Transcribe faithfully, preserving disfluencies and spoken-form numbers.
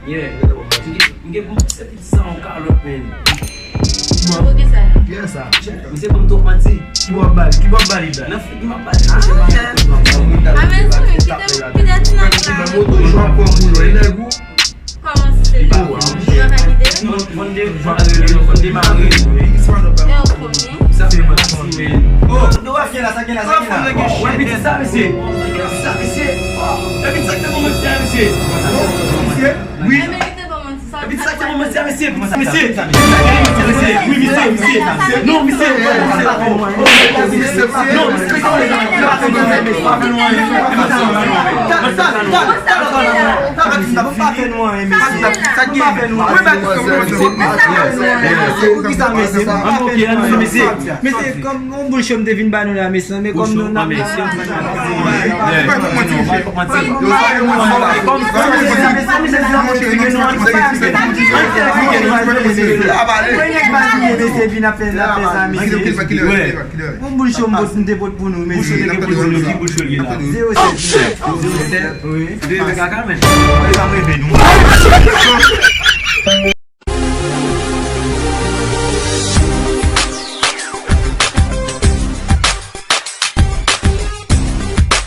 Yeah. M gen, m gen pou se piti san yon kalòt, men. Ki bò? Ki bò ki sa? Ki sa? Misye ban m twòp manti. Ki bò w ap ba li? Ki bò w ap ba li la? Nan figi m ap ba li. Ah, men zanmi, kite, kite ti nèg la. Kòman se se li? Ou pa ka kite l? Fòn demare, fòn demare. E w konnen? Sa fè manti, men. Oh, nou wè fè la, sa gen la, sa gen la. Wè pitit sa, mesye. Sa, mesye. E pitit sa ki te bon manti a, mesye. Mesye? Wi. E pitit sa ki te bon manti a, mesye. Mesye. Mesye. Wi, mesye, mesye. Non, mesye. Non, mesye. Sa gen. Wi, men. Poukisa, mesye? Mesye, mesye, kòm yon boul cho m te vin ba nou la, mesye, men kòm nou nan Yon boul cho m pot, m te pot pou nou, mesye. Ki boul cho l ye la? Zewo sèt. Zewo sèt. Wi. Li pa reve nou.